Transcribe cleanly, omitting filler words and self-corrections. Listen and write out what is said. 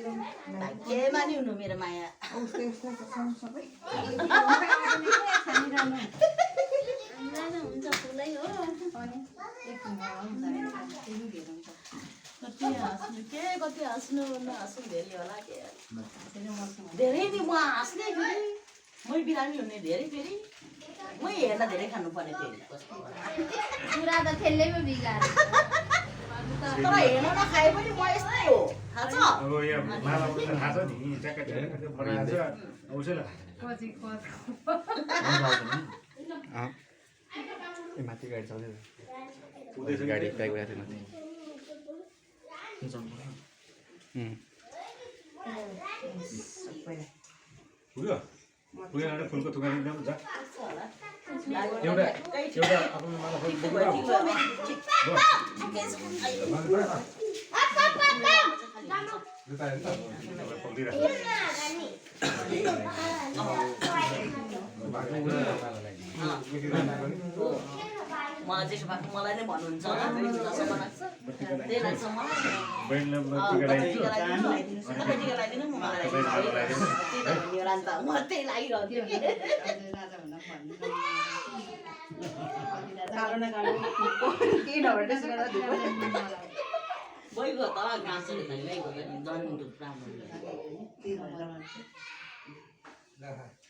के मानि हुनु मेरो माया हुन्छ फुलै हो कति हाँस्नु नहाँस्नु धेरै होला के धेरै नि म हाँस्ने फेरि मै बिरामी हुने धेरै फेरि मै हेर्न धेरै खानुपर्ने फेरि कुरा त त्यसलेमै बिगार्यो तर हेर्न नखाए पनि म यस्तै हो थाहा छ अब यहाँ माला उठ्दा थाहा छ नि ट्याक्कै ट्याक्कै बनाएर चाहिँ आउँछ ल माथि गाडी चल्दैछ उदैछ गाडी प्याक गरेको थियो माथि पुग्यो पुगेर फुलको थुका लिँदा जा एउटा आफ्नो माला फुल मलाई त्यसो भएको मलाई नै भन्नुहुन्छ होला जसम्म लाग्छ त्यही लाग्छ मलाई टिका लगाइदिनु म मलाई त्यही लागिरहन्थ्यो गइगयो त घाँस गयो नि जन्म